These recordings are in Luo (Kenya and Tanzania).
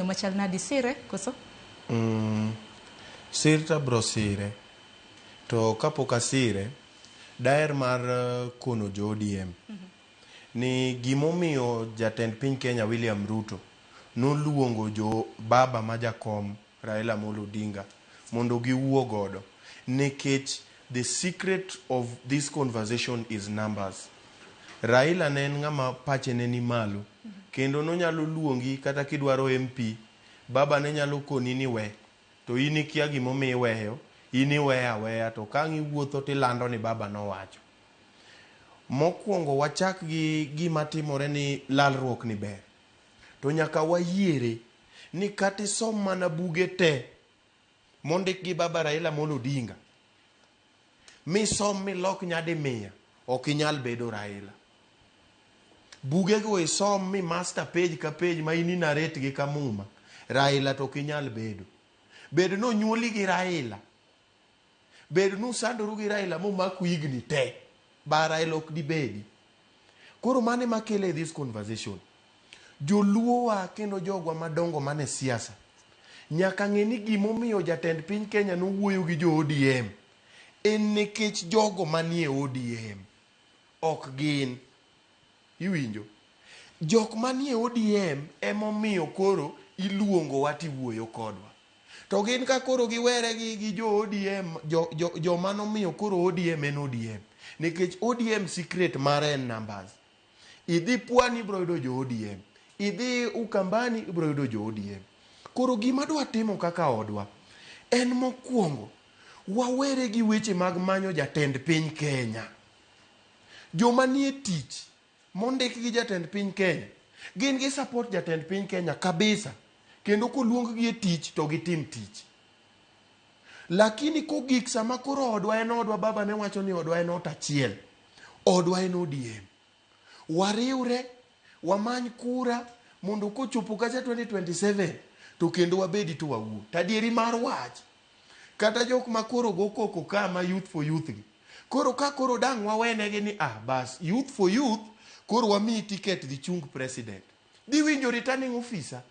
yo machal nadi sire koso? Sir to abro sire. To kapok asire, daher mar kono jo ODM ni gimomiyo jatend piny Kenya William Ruto noluongo jo baba ma jakom Raila Amolo Odinga mondo giwuo godo nikech the secret of this conversation is numbers. Raila ne en ng'ama pache ne ni malo kendo nonyalo luongi kata kidwaro MP baba ne nyalo koni ni we to in ikia gimomiyo iweyo in iweyo aweya to ka ang' iwuotho tilando ni baba nowacho. Mokwongo wachak gi gima timore ni lalruok ni ber. To nyaka wayiere ni kata isom mana buge te mondik gi baba Raila Amolo Odinga misom milok nyadi mia ok inyal bedo Raila. Bugego isom mi master page ka page ma in i-narrate gi ka muma Raila to ok inyal bedo. Bed nonyuoli gi Raila. Bed nusandoru gi Raila momaku higni te. Ba Raila ok dibedi. Koro mano ema kele this conversation. Joluowa kendo jogwa madongo mane siasa nyaka ng'e ni gimomiyo jatend piny Kenya nowuoyo gi jo ODM en nikech jogo manie ODM ok gin. Iwinjo? Jok manie ODM emomiyo koro iluongowa tiwuoyo kodwa. To gin ka koro giwere gi jo ODM, joma nomiyo koro ODM en ODM. Nikech ODM secret mare en numbers. Idhi Pwani ibro yudo jo ODM. Idhi Ukambani ibro yudo jo ODM. Koro gima dwa timo kaka odwa en mokwongo wawere gi weche mag manyo jatend piny Kenya. Joma nie tich mondik gi jatend piny Kenya gin gi support jatend piny Kenya kabisa kendo koluong gi e tich to gitim tich. Lakini kogik sama koro odwa en odwa, baba ne wacho ni odwa en ot achiel. Odwa en ODM. Wariwre, wamany kura mondo kochopo kacha 2027 to kendo wabedi to wawuo. To adieri mar wach, kata jok ma koro go koko ka ma youth for youth gi. Koro ka koro dang' wawenegi ni ah bas youth for youth koro wamiyi ticket dhi chung president. Dhi winjo returning officer.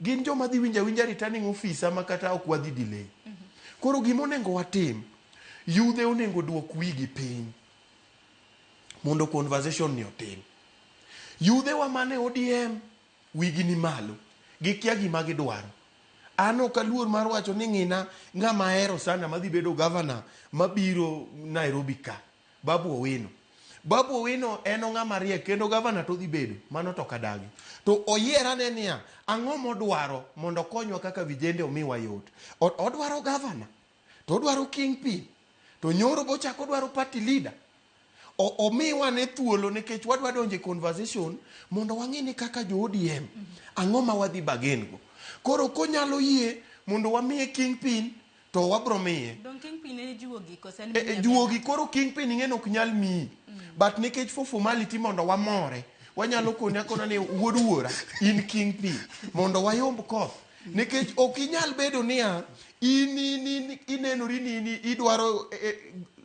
Gin joma dhi winjo awinja returning officer ma kata ok wadhi delay. Koro gima onego watim, yudhe onego duok wigi piny mondo conversation ni otim. Yudhe wa mane ODM wigi ni malo, gikia gima gidwaro. An ok aluor mar wacho ni ng'ina ng'ama ahero sana madhi bedo governor mabiro Nairobi ka, Babu Owino. Babu Owino en ng'ama riek kendo governor to dhi bedo, mano to ok adagi. To oyier ane niya, ang'o modwaro mondo okonywa kaka vijende omiwa yot. Odwaro governor, to odwaro kingpin, to nyoro bochako odwaro party leader. Omiwa ne thuolo nikech wadwa donjo e conversation mondo wang'e ni kaka jo ODM ang'o ma wadhi bargain go. Koro konyalo yie mondo wamiye kingpin to wabro miye. Dong kingpin en juogi koso en E, juogi koro kingpin ing'e ni ok nyal miyi. But nikech for formality mondo wamore, wanyalo koni akona ni wuod wuora in kingpin mondo wayomb koth. Nikech ok inyal bedo niya in inenori ni in idwaro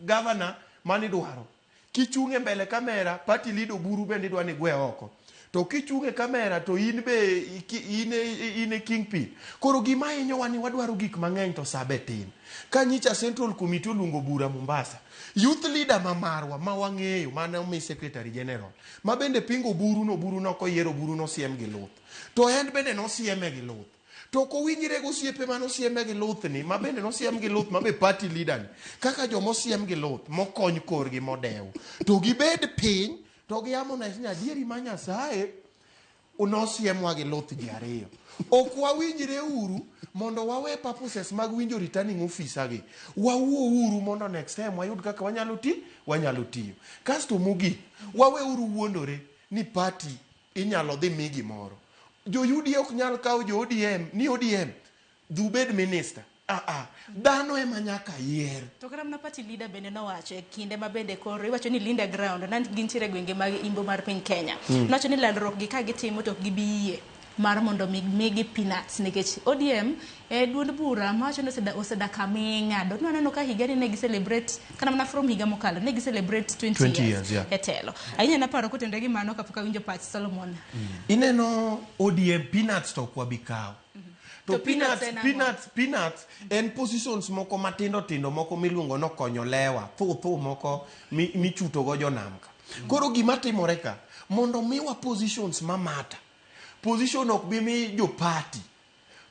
governor mani dwaro. Kichung' e mbele kamera, party leader Oburu bende idwa ni gwe oko. To kichung' e kamera to in be in e kingpin. Koro gima hinyowa ni wadwaro gik mang'eny to sa be tin. Ka nyicha Central Committee oluongo bura Mombasa, youth leader ma marwa ma wang'eyo mane omi secretary general, ma bende pingo Oburu no, Oburu nokoyiero Oburu nosiem gi luth. To en bende nosieme gi luth. To ok owinjre gi osiepe mane osieme gi luth ni, ma bende nosiem gi luth, ma be party leader ni. Kaka joma osiem gi luth, mokony korgi modew. To gibed piny, to gi harmonize ni adieri ma Nyasaye nosiemwa gi luth ji ariyo. Ok wawinjre uru mondo wawe purposes mag winjo returning officer gi. Wawuo uru mondo next time wayud kaka wanyalo ti, wanyalo tiyo. Kasto mogik, wawe uru wuondore ni party inyalo dhi mi gimoro. Jo UDA ok nyal kawo jo ODM ni ODM dhi ubed minister. Ah ah, dhano ema nyaka yier. To kata mana party leader bende nowacho e kinde ma bende koro iwacho ni Linda Ground na gintiere e gwenge mag imbo mar piny Kenya. Nowacho ni landruok gi ka gitimo to ok gibi yie Mar mondo mi migi peanuts nikech ODM e duond bura mawacho ni osedak aming'a. Dok nwaneno ka higani ne gi celebrate kata mana from higa mokalo ne gi celebrate 20, 20 years, yeah. e telo. Ahinya naparo kotenore gi mano kapok awinjo pach Solomon. Ineno ODM peanuts to ok wabi kawo. To To peanuts peanuts, en ang'o? peanuts en positions moko matindo tindo moko miluongo ni okonyo lewa, thu thu moko michuto go jonam ka. Koro gima timore ka, mondo miwa positions ma mata, position ok bi mi jo party.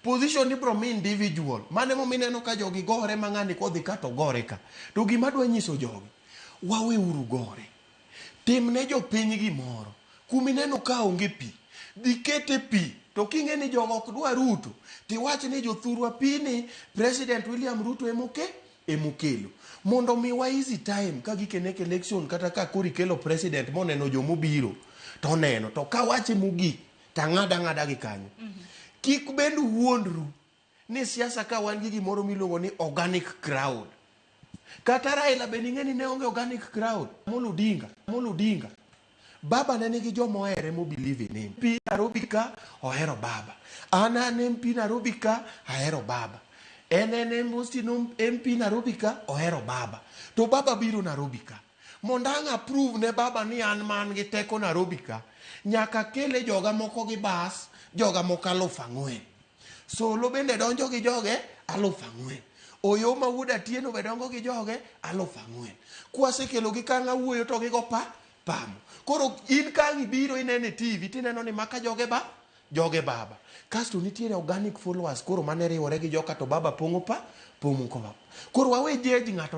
Position ibro mi individual. Mano emomiyo ineno ka jogi gore ma ng'ani kodhi ka to gore ka. To gima adwa nyiso jogi, waweuru gore. Timne jopiny gimoro. Kumineno ka onge pi, dhi kete pi. To king'e ni jogo ok dwa Ruto, tiwach ni jothurwa pi ni President William Ruto emokelo. Mondo miwa easy time ka gikenek election kata ka koro ikelo president moneno jomobiro to oneno. To kawache mogik, tang'ada ang'ada gi kanyo. Kik bend wuondru ni siasa ka wan gi gimoro miluongo ni organic crowd. Kata Raila be ning'e ni ne onge organic crowd. Amolo Odinga, Amolo Odinga. Baba ne nigi joma ohere mo believe in him. MP Nairobi ka ohero baba. An an MP Nairobi ka ahero baba. En en Austin MP Nairobi ka ohero baba. To baba biro Nairobi ka. Mondo ang' approve ne baba ni an man gi teko Nairobi ka, nyaka kele joga moko gi bas, joga moko 4,000. Solo bende donjo gi joge 4,000. Oyoma wuod Atieno be dongo gi joge 4,000. Kwasekelo gi kang' awuoyo to gigo pa pamo. Koro in kang' ibiro ineno e TV tineno ni maka joge ba joge baba. Kasto nitiere organic followers koro mane riwore gi joka to baba pong'o pa pong'o ko. Koro wawe judge ng'ato ni